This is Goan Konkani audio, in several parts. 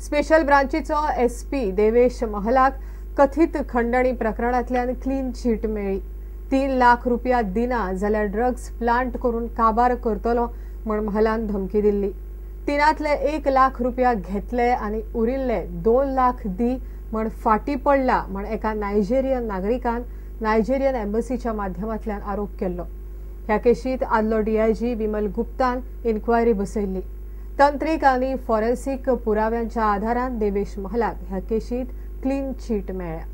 स्पेशल ब्रांचीचो एसपी देवेश महलाक कथित खंडणी प्रकरणांतल्यान क्लीन चीट मेळ्ळी। 3 लाख रुपया दिना जाल्यार ड्रग्स प्लांट करून काबार करतलो म्हण महलान धमकी दिल्ली। 3 1 लाख रुपया घेतले आनी उरिल्ले 2 लाख दी म्हण फाटी पडला म्हण एका नायजेरियन नागरिकान नायजेरियन एम्बसीच्या माध्यमांतल्यान आरोप केल्लो। ह्या केशीत आदलो डीआयजी विमल गुप्तान इन्क्वायरी बसयल्ली। तंत्रीक आनी फॉरेन्सिक पुराव्यांच्या आधारान देवेश महलाक ह्या केशीत क्लीन चीट मेळ्ळ्या।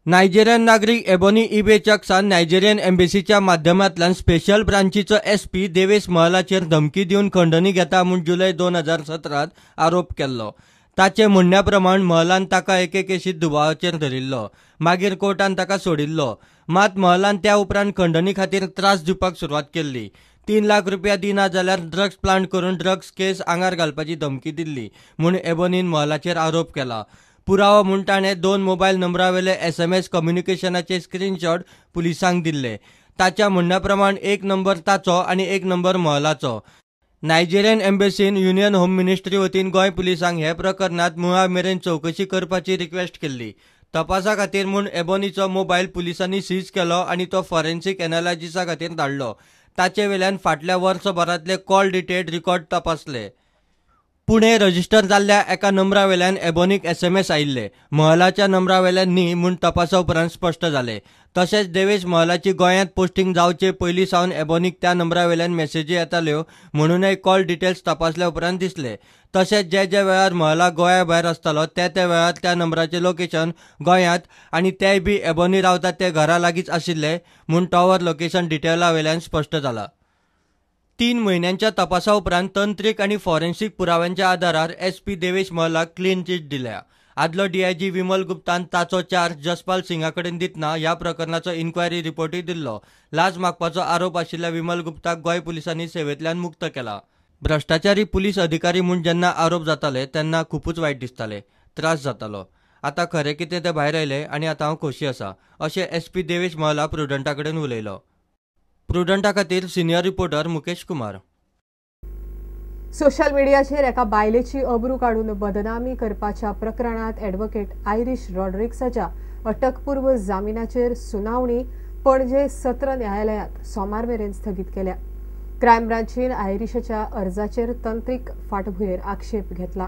नायजेरियन नागरीक एबोनी इबे चक्सान नायजेरियन एम्बेसीच्या माध्यमांतल्यान स्पेशल ब्रांचीचो एसपी देवेश महलाचेर धमकी दिवन खंडणी घेता म्हूण जुलय 2017 आरोप केल्लो। ताचे म्हणण्या प्रमाण महलान ताका एके केशीत दुबावाचेर धरिल्लो, मागीर कोर्टान ताका सोडिल्लो। मात महलान त्या उपरांत खंडणी खातीर त्रास दिवपाक सुरवात केल्ली। 3 लाख रुपया दिना जाल्यार ड्रग्स प्लांट करून ड्रग्स केस आंगार घालपाची धमकी दिल्ली म्हूण एबोनीन महलाचेर आरोप केला। पुरावो म्हूण ताणें 2 मोबायल नंबरावेले SMS कम्युनिकेशनाचे स्क्रीनशॉट पुलिसांक दिल्ले। ताच्या म्हणण्या प्रमाण 1 नंबर ताचो आनी 1 नंबर महलाचो। नायजेरियन एम्बेसीन युनियन होम मिनिस्ट्री वतीन गोंय पुलिसांक हे प्रकरणांत मुळा मेरेन चवकशी करपाची रिक्वेस्ट केल्ली। तपासा खातीर म्हूण एबोनीचो मोबायल पुलिसांनी सीज केलो आनी तो फॉरेन्सिक एनालायसिसा खातीर धाडलो। ताचे वेल्यान फाटल्या वर्सभरांतले कॉल डिटेल रिकॉर्ड तपासले। पुणे रजिस्टर जाल्ल्या एका नंबरा वेल्यान एबोनीक SMS आयिल्ले। महलाच्या नंबरा वेल्यान न्ही म्हूण तपासा उपरांत स्पश्ट जालें। तशेंच देवेश महलाची गोंयांत पोस्टिंग जावचे पयलीं सावन एबोनीक त्या नंबरा वेल्यान मॅसेजी येताल्यो म्हणूनय कॉल डिटेल्स तपासल्या उपरांत दिसले। तशेंच जे जे वेळार महला गोंया भायर आसतालो त्या त्या वेळार त्या नंबराचें लोकेशन गोंयांत आनी तेय बी एबोनी रावतात ते घरा लागींच आशिल्ले म्हूण टॉवर लोकेशन डिटेला वेल्यान स्पश्ट जाला। 3 म्हयन्यांच्या तपासा उपरांत तंत्रीक आनी फॉरेन्सिक पुराव्यांच्या आदारार एसपी देवेश महलाक क्लीन चीट दिल्या। आदलो डीआयजी विमल गुप्तान ताचो चार्ज जसपाल सिंगा कडेन दितना ह्या प्रकरणाचो इन्क्वायरी रिपोर्टूय दिल्लो। लाच मागपाचो आरोप आशिल्ल्या विमल गुप्ताक गोंय पुलिसांनी सेवेंतल्यान मुक्त केला। भ्रष्टाचारी पुलीस अधिकारी म्हूण जेन्ना आरोप जाताले तेन्ना खुबूच वायट दिसताले, त्रास जातालो। आतां खरें कितें तें भायर आयलें आनी आतां हांव खोशी आसा, अशें एसपी देवेश महला प्रुडंटा कडेन उलयलो। प्रुडंटा खातीर senior reporter Mukesh Kumar. Social मिडियाचेर एका बायलेची अब्रू काडून बदनामी करपाच्या प्रकरणात ॲडव्होकेट आयरिश रॉड्रिक्साच्या अटकपूर्व जामिनाचेर सुनावणी पणजे सत्र न्यायालयात सोमार मेरेन स्थगीत केल्या। क्रायम ब्रांचीन आयरिशाच्या अर्जाचेर तंत्रीक फाटभुंयेर आक्षेप घेतला।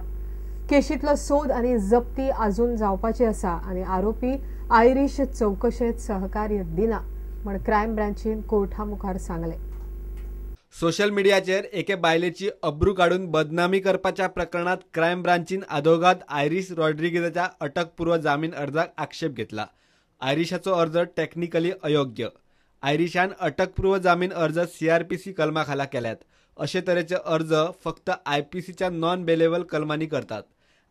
केशीतलो सोद आनी जप्ती अजून जावपाची आसा आनी आरोपी आयरिश चवकशेत सहकार्य दिना म्हण क्रायम ब्रांचीन कोर्टा मुखार सांगलें। सोशल मिडियाचेर एके बायलेची अब्रू काडून बदनामी करपाच्या प्रकरणात क्रायम ब्रांचीन आदोगाद आयरिश रॉड्रिगेजाच्या अटकपूर्व जामीन अर्जाक आक्षेप घेतला। आयरिशाचो अर्ज टॅक्निकली अयोग्य। आयरिशान अटकपूर्व जामीन अर्ज CRPC कलमा खाला केल्यात। अशे तरेचे अर्ज फक्त IPCच्या नॉन बेलेबल कलमांनी करतात।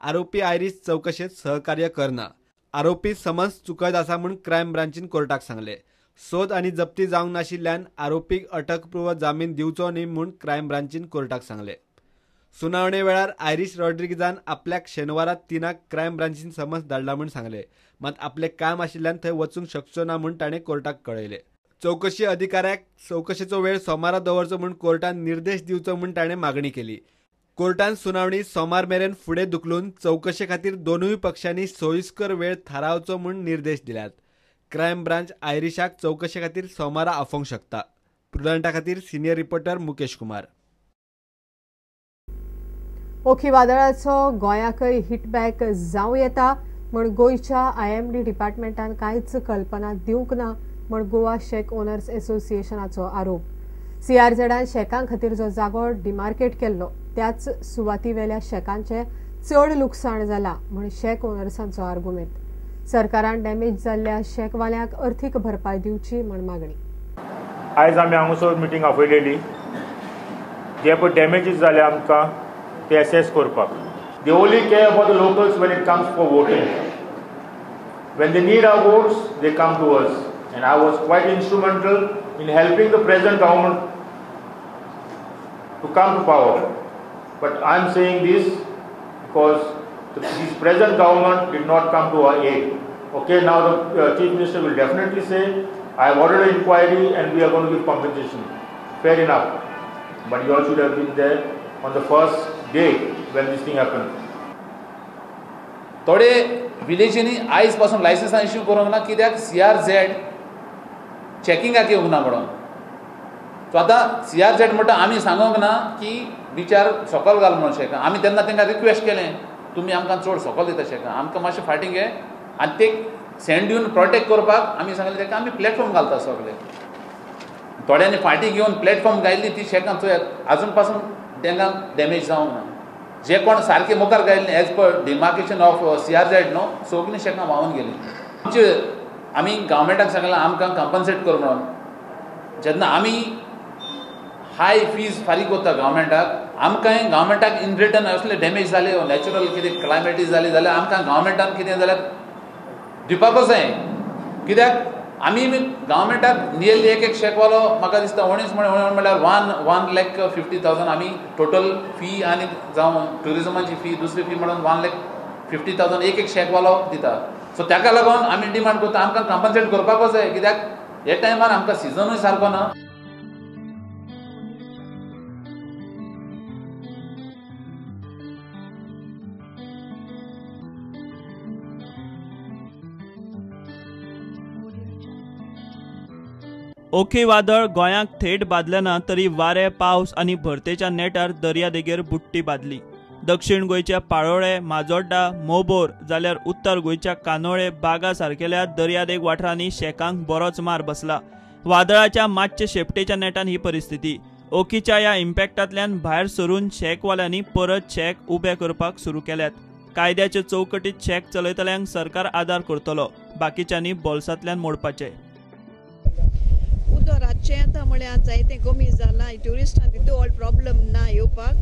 आरोपी आयरिश चवकशेत सहकार्य करना। आरोपी समन्स चुकयत आसा म्हूण क्रायम ब्रांचीन कोर्टाक सांगलें। सोद आनी जप्ती जावंक नाशिल्ल्यान आरोपीक अटकपूर्व जामीन दिवचो न्ही म्हूण क्रायम ब्रांचीन कोर्टाक सांगलें। सुनावणे वेळार आयरिश रॉड्रिगेजान आपल्याक शेनवारा 3 क्रायम ब्रांचीन समन्स धाडला म्हूण सांगलें। मात आपलें काम आशिल्ल्यान थंय वचूंक शकचो ना म्हूण ताणें कोर्टाक कळयलें। चवकशी अधिकाऱ्याक चवकशेचो वेळ सोमारा दवरचो म्हूण कोर्टान निर्देश दिवचो म्हूण ताणें मागणी केली। कोर्टान सुनावणी सोमार मेरेन फुडें धुकलून चवकशे खातीर दोनूय पक्षांनी सोयिस्कर वेळ थारावचो म्हूण निर्देश दिल्यात। क्रायम ब्रांच आयरिशाक चवकशे खातीर सोमारा आफोवंक शकता। प्रुडंटा खातीर सिनियर रिपोर्टर मुकेश कुमार। ओखी वादळाचो गोंयाकय हिटबॅक जावं येता म्हण गोंयच्या IMD डिपार्टमेंटान कांयच कल्पना दिवंक ना म्हण गोवा शेक ओनर्स एसोसिएशनाचो आरोप। CRZान शेकां खातीर जो जागो डिमार्केट केल्लो त्याच सुवातीवेल्या शेकांचें चड लुकसाण जालां म्हण शेक ओनर्सांचो आर्गुमेंट। सरकारान डॅमेज जाल्ल्या शेकवाल्यांक अर्थीक भरपाय दिवची म्हण मागणी। आयज आमी हांगासर मिटींग आपयलेली, जे पळय डॅमेजीस जाले आमकां ते एसेस करपाक। They only care about the locals when it comes for voting. When they need our votes, they come to us. And I was quite instrumental in helping the present government to come to power. But I am saying this because this present government did not come to our aid. Okay, now the Chief Minister will definitely say, I have ordered an inquiry and we are going to give compensation. Fair enough. But you all should have been there on the first day when this thing happened. थोडे विलेजींनी आयज पासून लायसन्सां इश्यू करूंक ना, कित्याक CRZ चॅकिंगाक येवंक ना म्हणून. सो आतां CRZ म्हणटा आमी सांगूंक ना की बिचार सकल घाल म्हणून शेकां. आमी तेन्ना तांकां रिक्वेस्ट केलें, तुमी आमकां चड सकल दिता शेकां, आमकां मातशें फाटीं घे आनी ते सँड दिवन प्रोटेक्ट करपाक आमी सांगलें ताका आमी प्लॅटफॉर्म घालता सगळे. थोड्यांनी फाटीं घेवन प्लॅटफॉर्म घायल्ली ती शेकां चोयात आजून पासून तांकां डॅमेज जावंक ना. जे कोण सारके मुखार घायल्ले as per demarcation of CRZ न्हू, सगळीं शेकां व्हांवून गेलीं. आमचे आमी गव्हर्मेंटाक सांगलां आमकां कंपन्सेट कर म्हणून. जेन्ना आमी हाय फीज फारीक करता गव्हर्मेंटाक, आमकांय गव्हर्मेंटाक इन रिटर्न असले डॅमेज जाले नॅचरल कितें क्लायमेटी जाली जाल्यार आमकां गव्हर्मेंटान कितें जाल्यार दिवपाकच जाय. कित्याक आमी गव्हर्मेंटाक नियरली एक एक शेकवालो म्हाका दिसता उणेच म्हणल्यार 1,50,000 आमी टोटल फी आनी जावं ट्युरिजमाची फी दुसरी फी म्हणून 1,50,000 एक एक शेकवालो दिता. सो ताका लागून आमी डिमांड करता आमकां कंपन्सेट करपाकच जाय, कित्याक हे टायमार आमकां सिजनूय सारको ना. ओखी वादळ गोंयांक थेट बादलें ना तरी वारें, पावस आनी भरतेच्या नेटार दर्यादेगेर बुडटी बादली. दक्षिण गोंयच्या पाळोळे, माजोड्डा, मोबोर जाल्यार उत्तर गोंयच्या कानोळे, बागा सारकेल्या दर्यादेग वाठारांनी शेकांक बरोच मार बसला. वादळाच्या मातशे शेपटेच्या नेटान ही परिस्थिती. ओखीच्या ह्या इम्पॅक्टांतल्यान भायर सरून शेकवाल्यांनी परत शेक उबे करपाक सुरू केल्यात. कायद्याचे चौकटीत शेक चलयतल्यांक सरकार आदार करतलो, बाकीच्यांनी बोल्सांतल्यान मोडपाचे. रातचें आतां म्हळ्यार जायतें कमी जालां, ट्युरिस्टां तितू व्हड प्रॉब्लम ना येवपाक,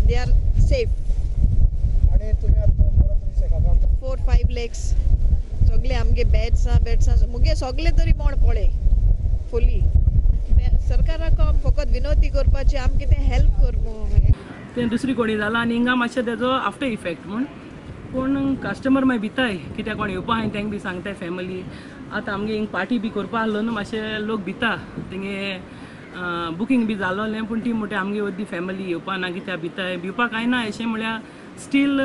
they are safe. 4-5 lakhs सगळे आमगे बेड्स आहा, बेड्स आहा मुगे सगळे तरी कोण पळय फुली. सरकाराक फकत विनवती करपाची, आमकां कितें हेल्प कर. तें दुसरी कोणी जालां आनी हिंगा मातशें तेजो आफ्टर इफेक्ट म्हूण पूण कस्टमर मागीर भिताय कित्याक कोण येवपा आहाय तेंक बी सांगताय फॅमिली. आतां आमगे हिंग पार्टी बी करपा आहलो न्हू, मातशें लोक भिता तेंगे बुकींग बी जालोलें, पूण ती म्हणटा आमगे अर्दी फॅमिली येवपा ना कित्याक भिताय. भिवपाक कांय ना अशें म्हळ्यार स्टील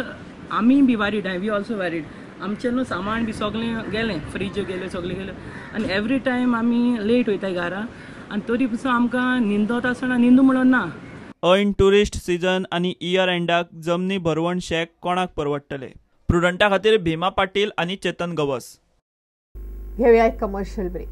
आमी be worried, we also worried. आमचें न्हू सामान बी सगळें गेलें, फ्रीज गेलें, सगळें गेलें आनी एवरी टायम आमी लेट वयताय घरा आनी तरी पसून आमकां न्हिंदत आसतना न्हिंदू म्हणून ना. ऐन ट्युरिस्ट सिजन आनी इयर एंडाक जमनी भरवण शेक कोणाक परवडटले? प्रुडंटा खातीर भीमा पाटील आनी चेतन गवस. घेऊया एक कमर्शियल ब्रेक.